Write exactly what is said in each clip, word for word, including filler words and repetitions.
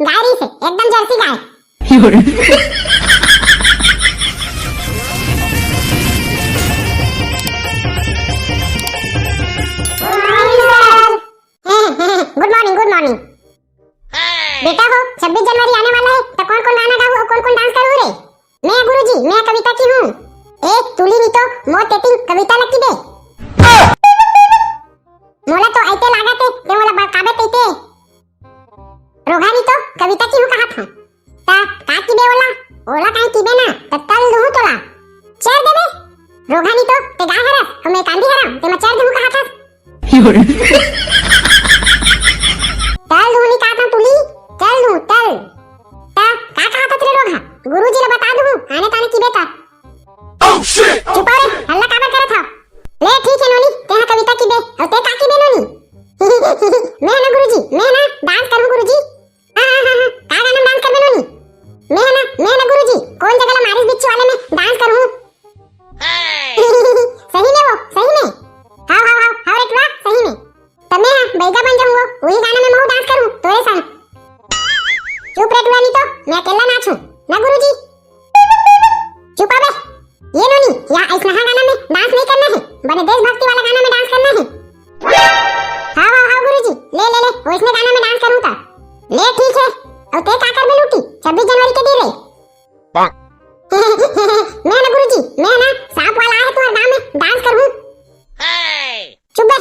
गाय रहिसे, एकदम जर्सी गाय। गुड मॉर्निंग, गुड मॉर्निंग। बेटा हो, छब्बीस जनवरी आने वाला है, तो कौन कौन गाना गाहू और कौन कौन डांस करू रे? मैं गुरुजी, मैं कविता की हूँ। ए तुली नी तो मोर तेतिंग कविता लगी दे। मोला तो ऐते लागत है, ते मोला बड़काबे तैते। रोघा नी तो कविता की हूँ कहा था। ता का किबे ओला? ओला काहे किबे ना, त तल दुहू तोला। चर देबे। रोघा नी तो ते गाय हरस, हम एक आंधी हरम, ते मैं चर देहू कहा था। तल दुहू नी कहा था तुली, तल दुहू, तल। ता का कहा था तेरे रोघा? गुरुजी ला बता दूँ, आने ताने किबे ता। चुप रे, हल्ला काबर करत हव? ले ठीक है नोनी, ते हा कविता किबे, अउ ते का किबे नोनी? मैं ना गुरुजी, मैं ना डांस करूँ गुरुजी। हाँ, हाँ, हाँ, हाँ, का गाना में डांस करबे नोनी? मैं ना, मैं ना गुरुजी, कौन जगह ला मारिस बिच्छू वाले में डांस करूँ? सही में वो, सही में। हाव, हाव, हाव, हाव रे टुरा, सही में। तब मैं हा बैगा बन जाऊँ, वही गाना में महू डांस करूँ, तोरे संग। चुप रे टुरा, नी तो मैं अकेला नाचूँ, ना गुरुजी। चुप अबे। ये नोनी, या ऐसनहा गाना में डांस नहीं करना है, बने देशभक्ति वाला गाना में डांस करना है। हाव, हाव, हाव गुरुजी, ले, ले, ले, वैसने गाना में डांस करूँ ता। ले ठीक है, अउ ते का करबे लूटी, छब्बीस जनवरी के दिन रे। मैं ना गुरुजी, मैं ना सांप वाला आए तुम्हारे गांव में डांस करूँ। चुप बे,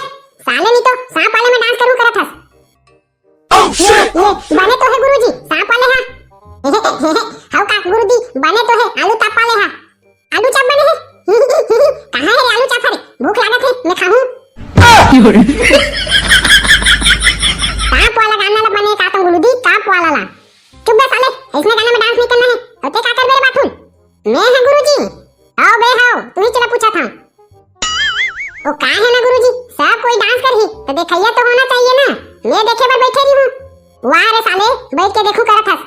साले नी तो सांप वाले में डांस करूँ करत हस। ये, ये, बने तो है गुरुजी, सांप वाले हा। हाव का गुरुजी, बने तो है, आलू ताप वाले हा। आलू चाप बने है। कहाँ है रे आलू चाप रे? भूख लागत है, मैं खाहूँ। सांप वाला गाना ला बने का तुम गुरुजी, सांप वाला ला। चुप बे साले, ऐसने गाना में डांस नहीं करना है। अउ ते का करबे रे बाथरूम? मैं है गुरुजी। हाव बे हाव, तू ही चला पूछा था। ओ का है ना गुरुजी, सब कोई डांस करही, तो देखैया तो होना चाहिए ना। मैं देखे बर बैठे रही हूँ। वाह रे साले, बैठ के देखू करत हस।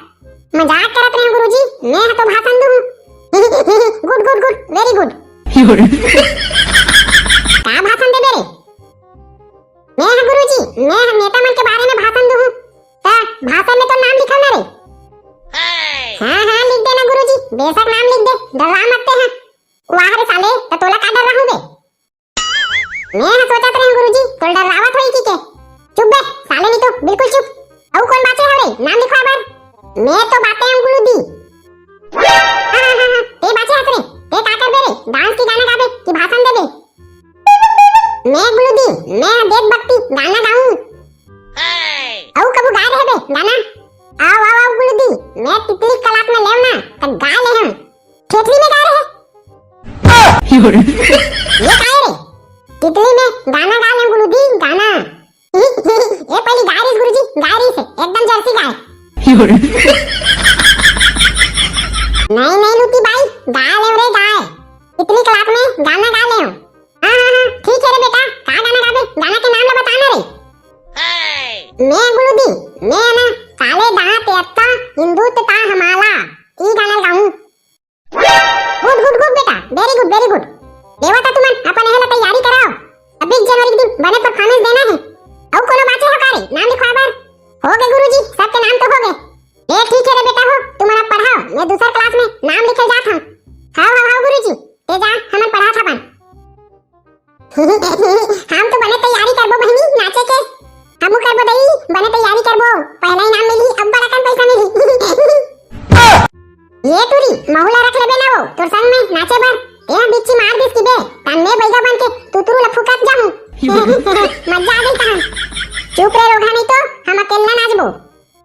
मजाक करत रहे गुरुजी, मैं हा तो भाषण दूँ। गुड, गुड, गुड, वेरी गुड। का भाषण देबे रे? मैं हा गुरुजी, मैं हा नेता मन के बारे में भाषण दूँ। त भाषण में तो नाम लिखव ना रे। हाँ, हाँ, लिख देना गुरुजी, बेशक नाम लिख दे, डरवा मत ते हा। वाह रे साले, त तोला का डर रहूं बे? मैं हा सोचत रहे गुरुजी, तोला डरावत होई की के। चुप बे, साले नी तो, बिल्कुल चुप। अउ कौन बाचे हवे, नाम लिखवा बर? मैं तो बाते हूँ गुरुजी। हाँ, हाँ, हाँ, हाँ, ते बाचे हस रे, ते का करबे रे? डांस की गाना गाबे कि भाषण देबे? मैं गुरुजी, मैं देशभक्ति गाना गाऊं। अउ कबू गाए रहे बे गाना? आओ, आओ, आओ गुरुजी, मैं तितली क्लास में लेव ना, त गा ले हम। ठेठरी में गा रहे। ये का है रे? तितली में गाना गा ले गुरुजी, गाना। ए पहली गाय रहीस गुरुजी, गाय रहीस, एकदम जर्सी गाय। नहीं, नहीं लूटी बाई, गाय लेव रे गाय। तितली क्लास में गाना गा लेव। हाँ, हाँ, हाँ, ठीक है रे बेटा, का गाना गाबे? गाना के नाम ला बता ना रे। मैं गुरुजी, मैं ना काले दांत अत्ता हिंदुत्व ता हमाला, ई गाना गाऊं। गुड, गुड, गुड बेटा, very good, very good। देवता तुमन अपन एहला तैयारी कराओ, छब्बीस जनवरी के दिन बने परफॉर्मेंस देना है। अउ कोनो बाचे हो का रे, नाम लिखवा बर? हो गे गुरुजी, सबके नाम तो हो गे। ए ठीक है रे बेटा हो, तुमन अब पढ़ाओ, मैं दूसर क्लास में नाम लिखे जात हूँ। हाव, हाव, हाव गुरुजी, ते जा, हमन पढ़ात हवन। हम तो बने तैयारी करबो बहिनी नाचे के। हमू करबो दई, बने तैयारी करबो। पहला इनाम मिलही, अब्बड़ अकन पैसा मिलही। ये टूरी, महू ला रख लेबे ना वो, तोर संग में नाचे बर। ए बिच्ची मार दिस की बे, तन्ने बैगा बन के तुतरू ला फुकत जाहूं। मजा आ गई तहन। चुप रे रोघा, नहीं तो हम अकेला नाचबो।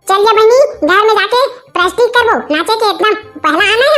चल जा बहिनी, घर में जाके प्रैक्टिस करबो नाचे के एकदम। पहला आना